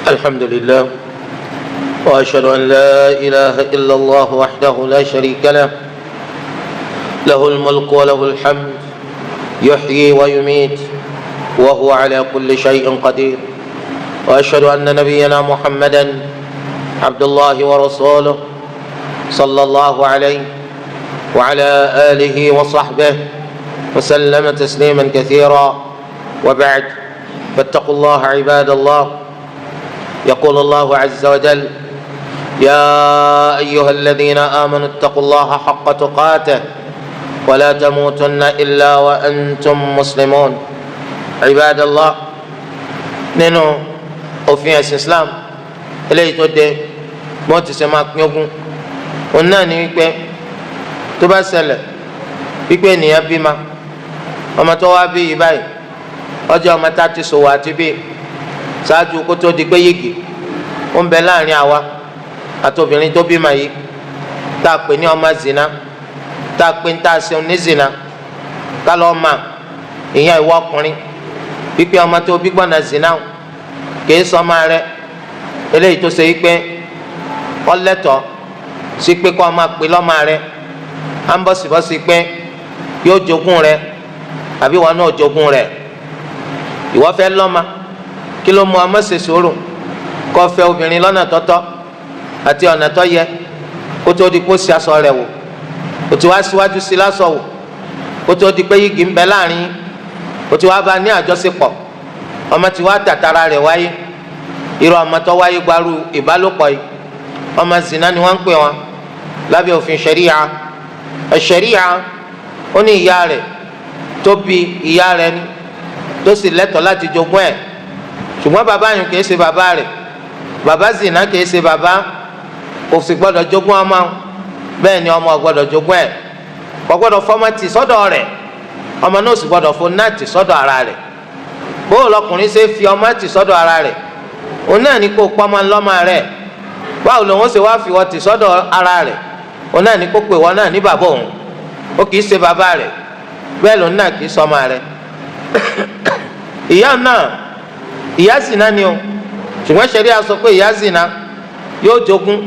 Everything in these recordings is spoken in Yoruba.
الحمد لله، وأشهد أن لا إله إلا الله وحده لا شريك له، له الملك وله الحمد، يحيي ويميت وهو على كل شيء قدير. وأشهد أن نبينا محمدا عبد الله ورسوله، صلى الله عليه وعلى آله وصحبه وسلم تسليما كثيرا. وبعد، فاتقوا الله عباد الله. يقول الله عز وجل: يا أيها الذين آمنوا اتقوا الله حق تقاته ولا تموتن إلا وأنتم مسلمون. عباد الله، nínú òfin ẹ̀sìn Islam eléyìí tó dé bọ́n ti ṣe máa pín ogún, òun náà ní wípé tó bá ṣẹlẹ̀ wípé ènìyàn bímọ, ọmọ tó wá bí yìí báyìí, ọjọ́ ọmọ tá a ti ṣòwò àti bí ṣáájú kó tó di pé yìgì ó ń bẹ láàrin àwa àti obìnrin tó bímọ yìí, tá a pè ní ọmọ zina, tá a pè ní tá a ṣe ní zina, ká lọ́ọ́ mà ìyẹn ìwọ ọkùnrin wípé ọmọ tó bí gbọ́nà zina kìí sọ ọmọ rẹ. Eléyìí tó ṣe wípé ọlẹ́tọ̀ sí pé kó ọmọ pè lọ́mọ rẹ, à ń bọ̀sibọ́sí pé yóò jogún rẹ àbí wọn náà jogún rẹ. Ìwọ fẹ́ lọ́mọ, kí ló mú ọmọ ṣe sùúrù kó fẹ́ obìnrin lọ́nà tọ́tọ́ àti ọ̀nà tó yẹ kó tó di kó sí aṣọ rẹ̀ wò? Kó tí wá síwájú sí lásọ wò kó tó di pé yìgì ń bẹ láàrin, kó tí wá bá ní àjọṣepọ̀, ọmọ tí wá tàtàrà rẹ̀ wáyé. Irú ọmọ tó wáyé gbaru ìbálòpọ̀ yìí, ọmọ zina ni wọ́n ń pè wọn lábẹ́ òfin ṣẹ̀ríya. Ṣẹ̀ríya ó ní ìyá rẹ̀ tó bí ìyá rẹ̀ ni tó sì lẹ́tọ̀ọ́ láti jogún ẹ̀, ṣùgbọ́n bàbá yìí kìí ṣe bàbá rẹ̀. Bàbá zina kìí ṣe bàbá, kò sì gbọ́dọ̀ jogún ọmọ. Bẹ́ẹ̀ ni ọmọ gbọ́dọ̀ jogún ẹ̀, kò gbọ́dọ̀ fọmọ tì sọ́dọ̀ rẹ̀, ọmọ náà sì gbọ́dọ̀ fọ náà tì sọ́dọ̀ ara rẹ̀. Bóò lọkùnrin ṣe fi ọmọ tì sọ́dọ̀ ara rẹ̀? Òun náà ní kó pọ́nmọ́ ńlọ́mọ rẹ̀. Báwo lòun ṣe wá fi wọ́n tì sọ́dọ̀ ara rẹ̀? Òun náà ní kó pè wọ́n náà ní bàbá òun. Ó kìí ṣe bàbá rẹ̀, bẹ́ẹ̀ lòun náà kìí sọmọ rẹ̀. Ìyá náà, ìyá zina ni o, ṣùgbọ́n ṣẹ̀ríà sọ pé ìyá zina yóò jogún,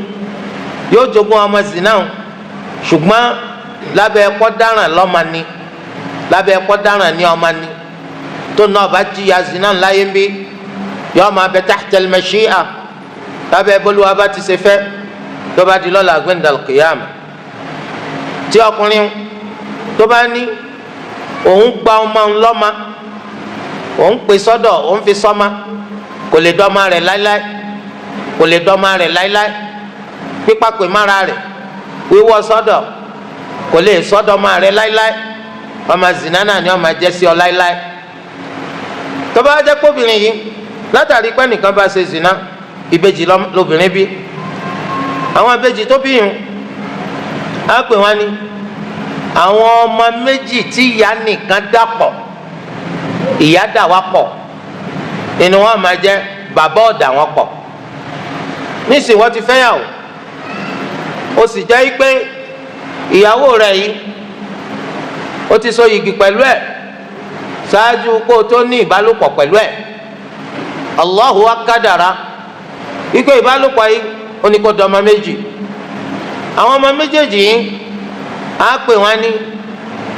yóò jogún ọmọ zina o, ṣùgbọ́n lábẹ́ ẹ̀kọ́ dáràn lọ́mọ ni, lábẹ́ ẹ̀kọ́ dáràn ní ọmọ ni. Tó náà bá jìyà zina láyé ń bí, yóò máa bẹ tahtal mashi'a, lábẹ́ bólúwa bá ti ṣe fẹ́, tó bá di lọ́la gbẹ̀ndàl kìyàmù. Tí ọkùnrin tó bá ní òun gba ọmọ ńlọ́mọ, òun pè sọ́dọ̀, òun fi sọ́mọ, kò lè dọ́mọ rẹ̀ láíláí, kò lè dọ́mọ rẹ̀ láíláí. Pípàpè mára rẹ̀, wíwọ́ sọ́dọ̀, kò lè sọ́dọ̀ ọmọ rẹ̀ láíláí. Ọmọ zina náà ni ọmọ jẹ́ sí ọ láíláí. Tó bá jẹ́ kóbìnrin yìí, látàrí pé nìkan bá ṣe zina, ìbejì lóbìnrin bí, àwọn ìbejì tó bí yìí, á pè wọ́n ní àwọn ọmọ méjì tí ìyá nìkan dàpọ̀, ìyá dà wá pọ̀ inú wọn máa jẹ́, bàbá ọ̀dà wọn pọ̀. Nísìnyí wọ́n ti fẹ́yàwó, ó sì jẹ́ pé ìyàwó rẹ̀ yìí, ó ti so yìgì pẹ̀lú ẹ̀ ṣáájú kó o tó ní ìbálòpọ̀ pẹ̀lú ẹ̀. Allahu wa kádàrá ikú ìbálòpọ̀ yìí, ó ní kó dọ́mọ méjì. Àwọn ọmọ méjèèjì yìí, á pè wọ́n ní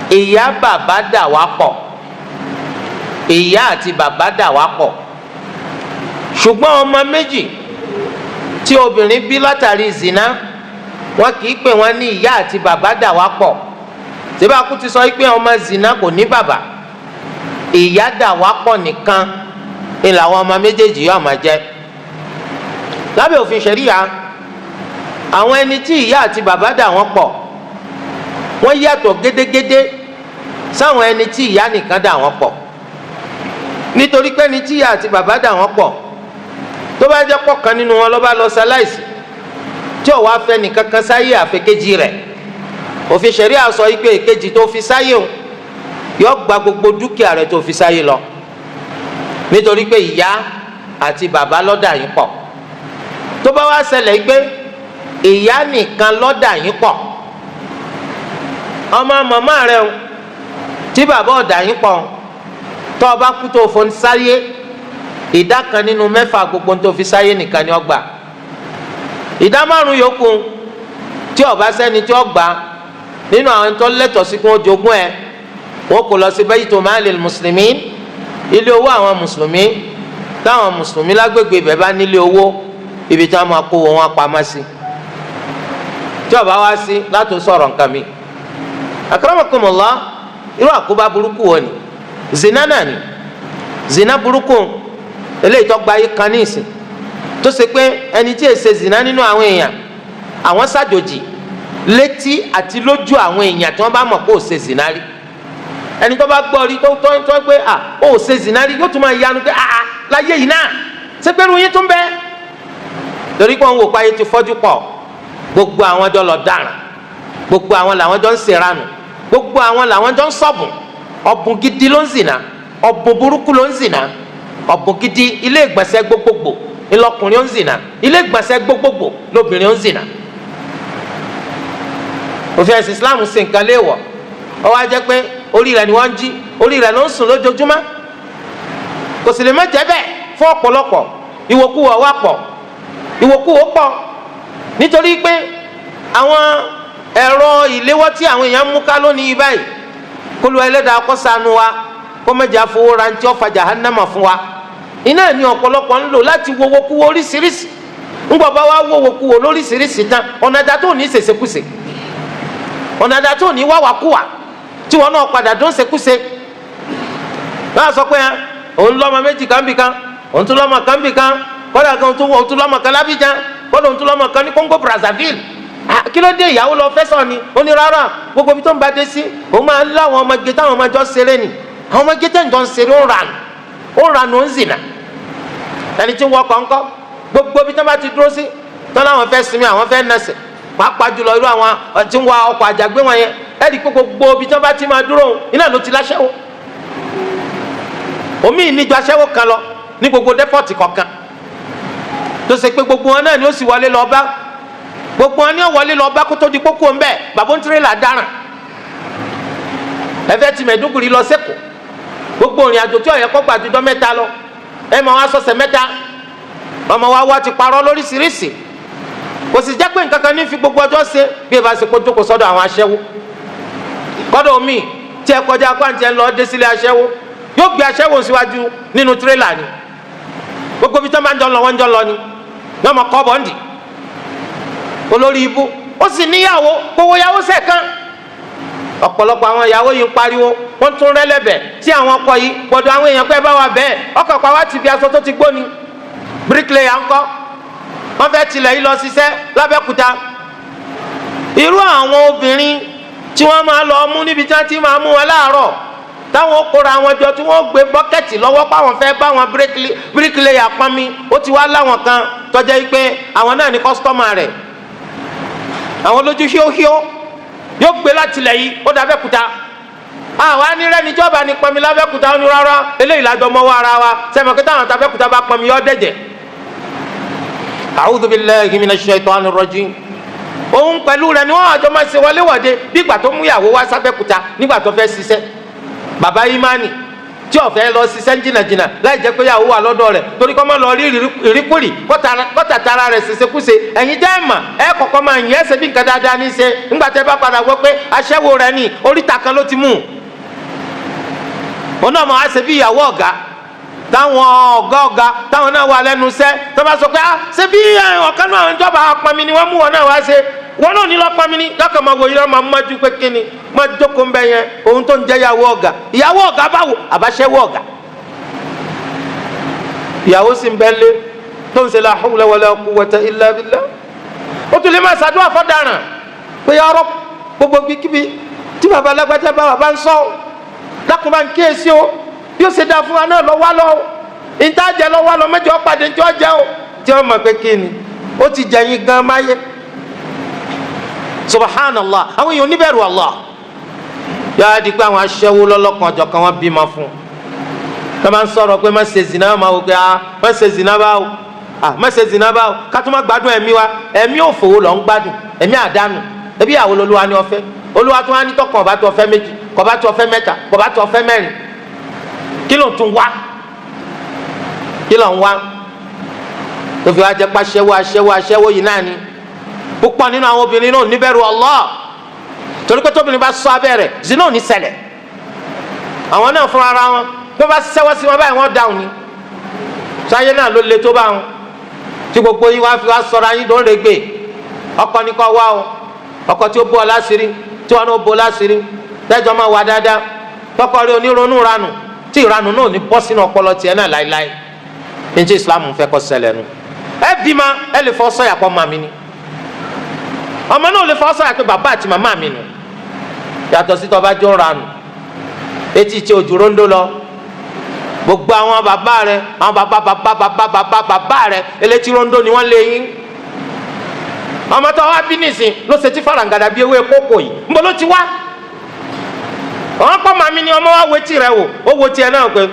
ìyá bàbá dà wá pọ̀, ìyá àti bàbá dà wá pọ̀. Ṣùgbọ́n ọmọ méjì tí obìnrin bí látàrí zina, wọn kì í pè wọ́n ní ìyá àti bàbá dà wá pọ̀. Síbá kú ti sọ pé ọmọ zina kò ní bàbá, ìyá dà wá pọ̀ nìkan ni làwọn ọmọ méjèèjì yóò máa jẹ́. Lábẹ́ òfin ṣẹ̀ríya, àwọn ẹni tí ìyá àti bàbá dà wọ́n pọ̀, wọ́n yàtọ̀ gédégédé sáwọn ẹni tí ìyá nìkan dà wọ́n pọ̀, nítorí pé ẹni tí ìyá àti bàbá dà wọ́n pọ̀, tó bá jẹ́ pọ̀ kan nínú wọn ló bá lọ ṣaláìsí, tí ò wá fẹ́ nìkan kan sáyé àfẹ́kẹ́jì rẹ̀, òfin ṣẹ̀ríà sọ pé èkejì tó fi sáyé o yọ gba gbogbo dúkìá rẹ̀ tó fi sáyé lọ, nítorí pé ìyá àti bàbá ló dà yín pọ̀. Tó bá wá ṣẹlẹ̀ pé ìyá nìkan ló dà yín pọ̀, ọmọ màmá rẹ o tí bàbá ò dà yín pọ̀, tó o bá kú tó o fọn sáyé. Ìdá kan nínú mẹ́fà gbogbo tó fi sáyé nìkan ni ó gbà. Ìdá márùn yòókù, tí ó bá sẹ́ni tí ó gbà nínú àwọn tó lẹ́tọ̀ọ́ sí kó jogún ẹ̀, wọ́n kò lọ sí baytu malil muslimin, ilé owó àwọn mùsùlùmí. Táwọn mùsùlùmí lágbègbè ibẹ̀ bá nílé owó, ibi tí wọ́n máa kó wọn pamọ́ sí. Tí ó bá wá sí láti sọ̀rọ̀ nǹkan mi. Akramakumullah, irú àkóbá burúkú wo ni zina náà ni? Zina burúkú eléyìí tó gba ayé kan ní ìsìn, tó ṣe pé ẹni tí èsè zina nínú àwọn èèyàn, àwọn ṣàjòjì létí àti lójú àwọn èèyàn tí wọ́n bá mọ̀ pé ó ṣe zina rí. Ẹni tó bá gbọ́ rí, tó pé à ó ṣe zina rí, yóò tún máa yanu pé àà, láyé yìí náà, ṣé pé irun yín tún bẹ́ẹ̀? Torí pé wọ́n wò pé ayé ti fọ́jú pọ̀. Gbogbo àwọn jọ lọ dáràn, gbogbo àwọn làwọn jọ ń ṣèranù, gbogbo àwọn làwọn jọ ń sọ̀bùn. Ọ̀bùn gidi ló ń zìnà, ọ̀bùn burúkú ló ń zìnà, ọ̀bùn gidi. Ilé ìgbọ̀nsẹ̀ gbogbogbò ńlọkùnrin ó ń zìnà, ilé ìgbọ̀nsẹ̀ gbogbogbò lóbìnrin ó ń zìnà. Òfin ẹ̀sìn Islam ṣe nǹkan léèwọ̀, ó wá jẹ́ pé orí rẹ̀ ni wọ́n ń jí, orí rẹ̀ ló ń sùn lójoojúmọ́. Kò sì lè má jẹ́ bẹ́ẹ̀ fún ọ̀pọ̀lọpọ̀. Ìwòkuwò wà pọ̀, ìwòkuwò pọ̀, nítorí pé àwọn ẹ̀rọ ìléwọ́ tí àwọn èèyàn mú ká lónìí báyìí, kó lu ẹlẹ́dàá kó ṣàánú wa, kó má jẹ́ àfọwọ́ rántí ọ̀fà jahannama fún wa. Iná ní ọ̀pọ̀lọpọ̀ ń lò láti wowókuwò oríṣiríṣi. Ńgbọ̀ bá wá wowókuwò lóríṣiríṣi tán, ọ̀nà ìdá tó ní ṣèṣekúṣe, ọ̀nà ìdá tó ní wáwàkúwà, tí wọn náà padà dún ṣekúṣe. Wọ́n á sọ pé òun lọ́mọ méjì kan bì kan, òun tún lọ́mọ kan bì kan, kọ́dà kan òun tún lọ́mọ kan lábíjan, kọ́dà òun tún lọ́mọ kan ní Congo Brazzaville. Kí ló dé? Ìyàwó lọ fẹ́ sọ ni. Ó ní rárá, gbogbo ibi tó ń bá dé sí, òun máa ń láwọn ọmọge táwọn ọmọ jọ ṣeré ni. Àwọn ọmọge tẹ̀ ń jọ ń ṣeré, ó ń ranù, ó ń ranù, ó ń zìnà. Ẹni tí ń wọkọ̀ ńkọ́? Gbogbo ibi tó bá ti dúró sí tó láwọn fẹ́ sinmi, àwọn fẹ́ nẹsẹ̀, pàápàá jùlọ irú àwọn tí ń wa ọkọ̀ àjàgbé wọn yẹn, ẹ̀rí pé gbogbo ibi tó bá ti máa dúró, iná ló ti láṣẹ́wó. Omi ìníjọ aṣẹ́wó kan lọ ní gbogbo depot kọ̀ọ̀kan, tó ṣe pé gbogbo wọn náà ni ó sì wọlé lọ bá, gbogbo wọn ni ó wọlé lọ bá kó tó di kókó ńbẹ. Bàbá ń tirẹ̀là dáràn, ẹ fẹ́ ti Maiduguri lọ sẹ́kọ̀ọ́, gbogbo ìrìn àjò tí ó yẹ kó gbà ju ọjọ́ 3 lọ, ẹ máa wá sọ̀sẹ̀ 3, ọmọ wa wá ti parọ́ lóríṣiríṣi. Kò sì jẹ́ pé nǹkan kan ní fi gbogbo ọjọ́ ṣe, bí ẹ bá ṣe kó jókòó sọ́dọ̀ àwọn aṣẹ́wó. Kọ́dọ̀ omi tí ẹ kọjá pàǹtí ẹ lọ dé sílé aṣẹ́wó, yóò gbé aṣẹ́wó síwájú nínú tírélà ni. Gbogbo ibi tí wọ́n máa ń jọ lọ, wọ́n ń jọ lọ ni wọ́n máa kọ́ bọ́ǹdì. Olórí ibú, ó sì níyàwó, gbowó yàwó sẹ̀kan. Ọ̀pọ̀lọpọ̀ àwọn ìyàwó yìí ń pariwo, wọ́n tún rẹ́lẹ̀bẹ̀ tí àwọn ọkọ yìí gbọ́dọ̀ àwọn èèyàn pé bá wa bẹ́ẹ̀. Ọkọ̀ pa wá ti fi aṣọ tó ti gbó ni. Bricklayer ńkọ́? Wọ́n fẹ́ tilẹ̀ yìí lọ ṣiṣẹ́ lábẹ́kúta. Irú àwọn obìnrin tí wọ́n máa lọ mú níbi tí wọ́n ti máa mú wọn láàárọ̀, táwọn kóra àwọn jọ, tí wọ́n gbé bucket lọ́wọ́ páwọn fẹ́ bá wọn bricklayer pọnmi, ó ti wá láwọn kan tọ́jà yìí pé àwọn náà ní customer rẹ̀, àwọn lójú híóhíó, yóò gbé láti ilẹ̀ yìí, ó dàbẹ́kúta. Àwọn anírẹ́ni jọba ní pọnmi lábẹ́kúta. Ó ní rárá, eléyìí lájọ mọ́wọ́ ara wa sẹ́mi kí táwọn tàbẹ́kúta bá pọnmi yọ dẹ̀jẹ̀. A'udhu billahi minash shaitanir rajim. Òun pẹ̀lú rẹ̀ ni wọ́n àjọ máa ṣe wọléwọ̀de, bí ìgbà tó mú ìyàwó wá sábẹ́kúta nígbà tó fẹ́ ṣiṣẹ́. Bàbá imani tí ó fẹ́ lọ ṣiṣẹ́ jìnnàjìnnà láì jẹ́ pé ìyàwó wà lọ́dọ̀ rẹ̀, torí kọ́ máa lọ rí ìríkùrì kọ́tà tara rẹ̀ ṣiṣẹ́kúṣe. Ẹ̀yin jẹ́ ẹ̀mà, ẹ̀ kọ̀kọ́ máa yìn ẹ̀ṣẹ̀ bí nǹkan dáadáa ní í ṣe. Ńgbà tẹ́ bá padà gbọ́ pé aṣẹ́wó rẹ̀ ní oríta kan ló ti mú òun náà, máa ṣe bí ìyàwó ọ̀gá, táwọn ọ̀gá ọ̀gá táwọn náà wà lẹ́nu iṣẹ́, tó bá sọ pé ah, ṣe bí ọ̀kan náà ìjọba apami ni wọ́n mú wọn náà wá ṣe, wọn náà ní lọ pami ní lọ́kàn máa wò yín, máa mọ́jú pé kíni máa jókòó ń bẹ yẹn. Ohun tó ń jẹ́ ìyàwó ọ̀gá, ìyàwó ọ̀gá báwo? Àbáṣẹ́wó ọ̀gá, ìyàwó sì ń bẹ́ lé tó ń ṣe la hawla wala quwwata illa billah. Ó tún lè máa ṣàdúrà fọ́daràn pé ya Rabb, gbogbo bíkíbi tí bàbá alágbájá bá bàbá ń sọ, dákun bá ń kíyèsí o, bí ó ṣe dáa fún wa náà lọ wá lọ, ìtajà lọ wá lọ, mẹjọ pàdé tí ó jẹ o, tí ó mọ̀ pé kí ni ó ti jẹyìn gan máyé. Subhanallah, àwọn èèyàn oníbẹ̀rù Allah. Yáa di pé àwọn aṣẹ́wó lọ́lọ́kan ọjọ́ kan, wọ́n bímọ fún un. Tó máa ń sọ̀rọ̀ pé má ṣe zina, máa wò pé ah, má ṣe zina báwo? Ah, má ṣe zina báwo? Ká tó má gbádùn ẹ̀mí wa. Ẹ̀mí òfòwò lọ́ ń gbádùn, ẹ̀mí àdánù. Ẹbí àwọn olúwa ni ọ̀fẹ́, olúwa tó wá ní tọkàn ọba tó ọ̀fẹ́ méjì, kọba tó ọ̀fẹ́ mẹ́ta, kọba tó ọ̀fẹ́ mẹ́rin, kí ló ń tún wá? Kí ló ń wá tó fi wá jẹ́ pé aṣẹ́wó, aṣẹ́wó, aṣẹ́wó yìí náà ni? Púpọ̀ nínú àwọn obìnrin náà níbẹ̀rù Allah, torí pé tóbìnrin bá sọ abẹ́ rẹ̀, zina ò ní ṣẹlẹ̀. Àwọn náà fúnra ara wọn, bí wọ́n bá ṣẹ́wọ́ sí wọn báyìí, wọ́n dáhùn ni. Sáyé náà ló le tó bá wọn tí gbogbo yín wá fi wá sọ̀rọ̀ ayín tó ń regbè. Ọkọ ní kò wá o, ọkọ tí ó bọ́ ọ láṣìírí, tí wọn náà bọ́ láṣìírí, lẹ́jọ́ máa wà dáadáa, tọkọ rí onírúurú ranù, tí ìranù náà ní bọ́ sínú ọpọlọ tiẹ̀ náà láéláé. Ní tí Islam fẹ́ kó ṣẹlẹ̀ nu. Ẹ bímọ, ẹ lè fọ́ sọ́yà pọ̀ màmí ni, ọmọ náà lè fọ́ sọ́yà pé bàbá àti màmá mi nù. Yàtọ̀ sí tọ́ba jọ ń ranù, etí tí ojú rondo lọ, gbogbo àwọn bàbá rẹ, àwọn bàbá bàbá bàbá bàbá bàbá rẹ, elétí rondo ni wọ́n lé yín. Ọmọ tó wá bí nìsín ló ṣe tí farangada bí ewé kókò yìí, nbọ ló ti wá? Àwọn pọ̀ màmí ni. Ọmọ wa wo etí rẹ wò, ó wo tiẹ̀ náà pé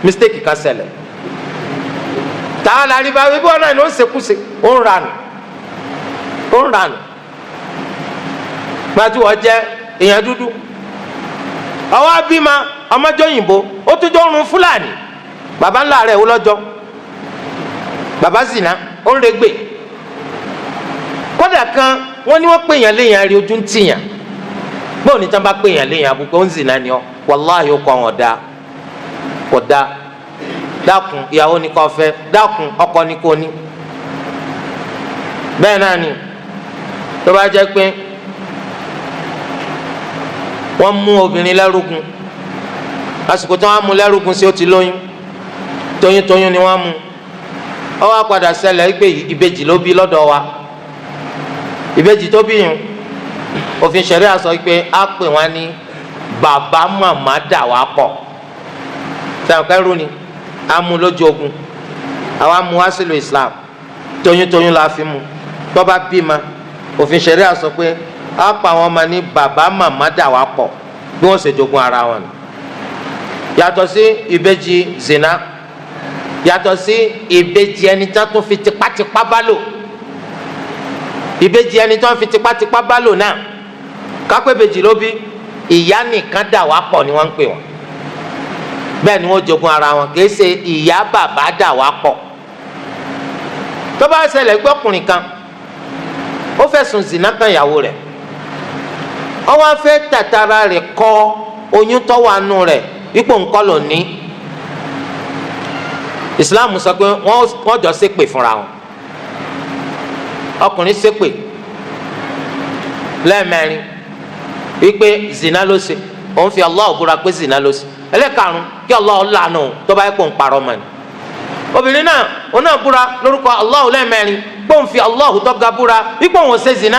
mistake kan ṣẹlẹ̀. Tàà la rí bá wípé wọn náà ló ń ṣekúṣe, ó ń ranù, ó ń ranù. Gbàtí wọ́n jẹ́ èèyàn dúdú, ọwọ́ abímọ ọmọdé òyìnbó, ó tún jọ run Fúlàní. Baba ńlá rẹ̀ wó lọ́jọ́ baba zina, ó ń regbè. Kódà kan wọ́n ní wọ́n pè yàn léyàn rí, ojú ń tìyàn. Bóun ní tí wọ́n bá pè yàn léyàn àbùkù, ó ń zina ni ọ. Wàláhì, ó kọ́ àwọn ọ̀dà kò dá. Dákun, ìyàwó ni kò fẹ́, dákun, ọkọ ni kò ní. Bẹ́ẹ̀ náà ni tó bá jẹ́ pé wọ́n mú obìnrin lẹ́rúgun, lásìkò tí wọ́n mú lẹ́rúgun sí, ó ti lóyún. Toyúntoyún ni wọ́n mú. Ó wá padà ṣẹlẹ̀ pé ìbejì ló bí lọ́dọ̀ wa. Ìbejì tó bí yùn, òfin ṣẹ̀ríà sọ pé á pè wọ́n ní bàbá màmá dà wá pọ̀. Sẹ́wọ̀n kẹ́rù ni á mú lójú ogun, àwa mú wá sílùú Islam, toyúntoyún la fi mú. Tó bá bímọ, òfin ṣẹ̀ríà sọ pé á pa àwọn ọmọ ní bàbá màmá dà wá pọ̀, bí wọ́n ṣe jogún ara wọn ni. Yàtọ̀ sí ìbejì zina, yàtọ̀ sí ìbejì ẹni tí wọ́n tún fi tipátipá bá lò. Ìbejì ẹni tí wọ́n fi tipátipá bá lò náà, kápẹ́ ìbejì ló bí, ìyá nìkan dà wá pọ̀ ni wọ́n ń pè wọ́n. Bẹ́ẹ̀ ni wọ́n jogún ara wọn, kìí ṣe ìyá bàbá dà wá pọ̀. Tó bá ṣẹlẹ̀ pé ọkùnrin kan ó fẹ̀sùn zina kan ìyàwó rẹ̀, ó wá fẹ́ tàtàrà rẹ̀ kọ oyún tó wà nù rẹ̀ ipò ńkọ́ ló ní, Islam sọ pé wọ́n jọ ṣépè fúnra wọn. Ọkùnrin ṣépè lẹ́ẹ̀mẹ́rin wípé zina ló ṣe, òun fi Allah búra pé zina ló ṣe. Ẹlẹ́karùn, kí Allah lànà tó bá yẹ kó ń parọ́ mọ́ ni. Obìnrin náà, òun náà búra lórúkọ Allah lẹ́ẹ̀mẹ́rin pé òun fi Allah tó ga búra wípé òun ṣe zina.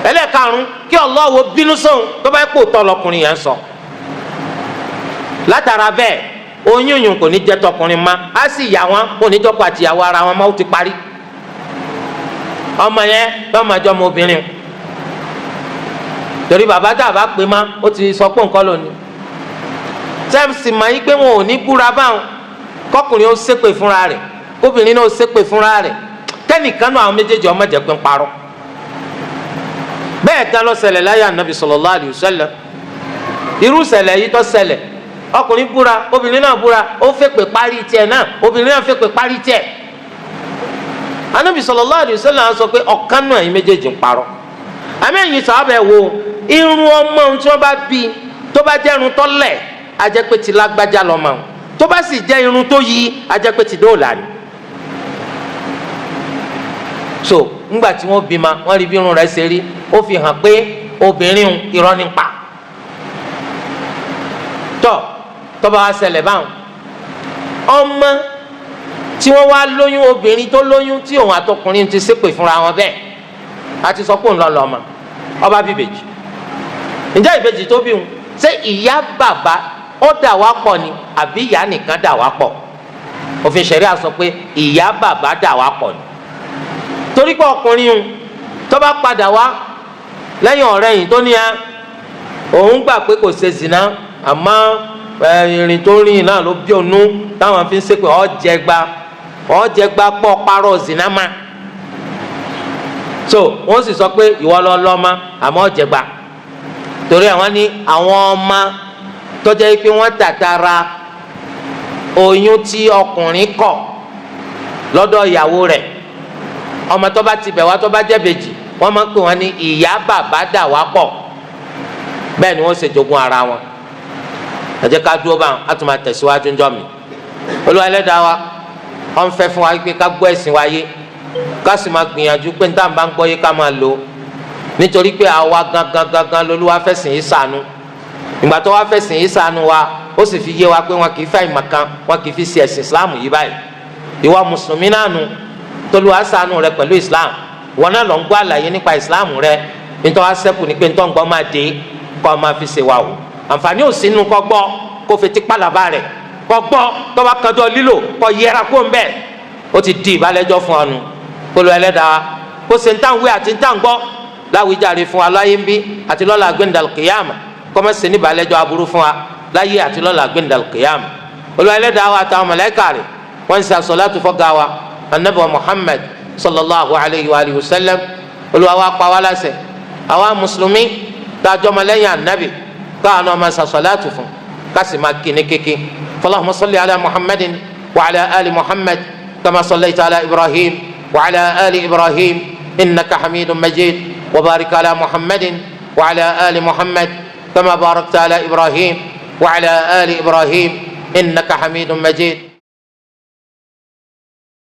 Ẹlẹ́karùn, kí Allah wo bínú sóhun tó bá yẹ kó tọ́ lọkùnrin yẹn sọ. Látara bẹ́ẹ̀, oyún yùn kò ní jẹ́ tọkùnrin ma, á sì yà wọ́n, kò ní jọ́kọ̀ àtìyàwó ara wọn mọ́, ó ti parí. Ọmọ yẹn lọ́mọ àjọ ọmọ obìnrin, torí bàbá tá a bá pè má, ó ti sọ pé nǹkan lónìí sẹ́ẹ̀sì máa yí pé wọn ò ní búra báwọn. Kọkùnrin ó ṣépè fúnra rẹ̀, kóbìnrin náà ó ṣépè fúnra rẹ̀, kẹ́nìkan náà àwọn méjèèjì ọmọ jẹ́ pé ń parọ́. Bẹ́ẹ̀ gan ló ṣẹlẹ̀ láyé Ànábì sallallahu alayhi wa sallam. Irú ṣẹlẹ̀ yìí tó ṣẹlẹ̀, ọkùnrin búra, obìnrin náà búra, ó fèpè parí tiẹ̀ náà, obìnrin náà fèpè parí tiẹ̀. Ànábì sallallahu alayhi wa sallam sọ pé ọ̀kan náà yín méjèèjì ń parọ́. Àmì ẹ̀yìn sàábẹ̀ wo irun ọmọ tí wọ́n bá bí, tó bá jẹ́ irun tó lẹ̀, á jẹ́ pé ti lágbájá lọ́mọ, tó bá sì jẹ́ irun tó yí, á jẹ́ pé ti dóòlà ni. So ńgbà tí wọ́n bímọ, wọ́n rí bí irun rẹ̀ ṣe rí, ó fi hàn pé obìnrin irọ́ ní pa. Tọ́ tọ́ba wa ṣẹlẹ̀ báwọn, ọmọ tí wọ́n wá lóyún, obìnrin tó lóyún tí òun àtọkùnrin ti ṣépè fúnra wọn bẹ́ẹ̀, a ti sọ pé òun lọ lọ́mọ, ọba bí ìbejì. Ǹjẹ́ ìbejì tó bí wọn, ṣé ìyá bàbá ó dà wá pọ̀ ni, àbí ìyá nìkan dà wá pọ̀? Òfin ṣẹ̀ríà sọ pé ìyá bàbá dà wá pọ̀ ni, torí pé ọkùnrin yìí tó bá padà wá lẹ́yìn ọ̀rẹ́ yìí tó ní ẹ òun gbà pé kò ṣe zina, àmọ́ ìrìn tó rìn náà ló bí ònú táwọn fi ń ṣépè, ọ̀jẹ̀gba ọ̀jẹ̀gba pọ̀ parọ́ zina ma. So wọ́n sì sọ pé ìwọ lọ lọ́mọ, àmọ́ ọ̀jẹ̀gba, torí àwọn ní àwọn ọmọ tó jẹ́ pé wọ́n tàtàrà Oyún tí ọkùnrin kọ̀ lọ́dọ̀ ìyàwó rẹ̀, ọmọ tó bá ti bẹ̀ wá, tó bá jẹ́ bèjì, wọ́n máa ń pè wọ́n ní ìyá bàbá dà wá pọ̀. Bẹ́ẹ̀ ni wọ́n ṣe jogún ara wọn. Ẹ jẹ́ ká dúró bá a tún máa tẹ̀síwájú ńjọ́ mi. Olúwa Ẹlẹ́dàá wa, wọ́n fẹ́ fún wa pé ká gbọ́ ẹ̀sìn wa yé, ká sì máa gbìyànjú pé níta bá ń gbọ́ yé, ká máa lò ó, nítorí pé àwa gangan gangan lolúwa fẹ̀sìn yìí ṣàánú. Ìgbà tó wá fẹ̀sìn yìí ṣàánú wa, ó sì fi yé wa pé wọn kì í fẹ́ ìmọ̀kan, wọn kì í fi ṣe ẹ̀sìn Islam yìí báyìí. Ìwọ mùsùlùmí náà nu tolúwa ṣàánú rẹ pẹ̀lú Islam, wọn náà lọ ń gbọ́ àlàyé nípa Islam rẹ. Nítorí wá sẹ́kù ní pé nítorí ń gbọ́ máa dé kọ́ máa fi ṣe wa o. Àǹfààní ò sínú kọ́ gbọ́ kó fetí pàlàbà rẹ̀, kọ́ gbọ́ tó bá kájọ lílò, kọ́ yẹra kó ń bẹ̀, ó ti di ìbálẹ́jọ́ fún ọ nu. Kólú Ẹlẹ́dàá kó ṣe ń tàn wí àti ń tàn gbọ́ láwùjáre fún wa láyé ń bí àti lọ́la gbẹ̀ndàl kìyàmà, kọ́mẹ́sì ní ìbálẹ́jọ́ aburú fún wa láyé àti lọ́la gbẹ̀ndàl kìyàmà. Olú Ẹlẹ́dàá wa àtàwọn màláíkà rẹ̀, wọ́n ń ṣe àsọ̀látù fọ́gà wa, Anabi wa Muhammad sallallahu alayhi wa alihi wa sallam. Olúwa wa pa wá láṣẹ, àwa mùsùlùmí tá a jọmọ lẹ́yìn Anabi, káwọn náà máa ṣàṣọ̀látù fún, ká sì máa kí ní kéke. Fallahumma salli ala Muhammadin wa ala ali Muhammad kama sallaita ala Ibrahim wa ala ali Ibrahim innaka hamidun majid, wa barik ala Muhammadin wa ala ali Muhammad kama barakta ala Ibrahim wa ala ali Ibrahim innaka hamidun majid.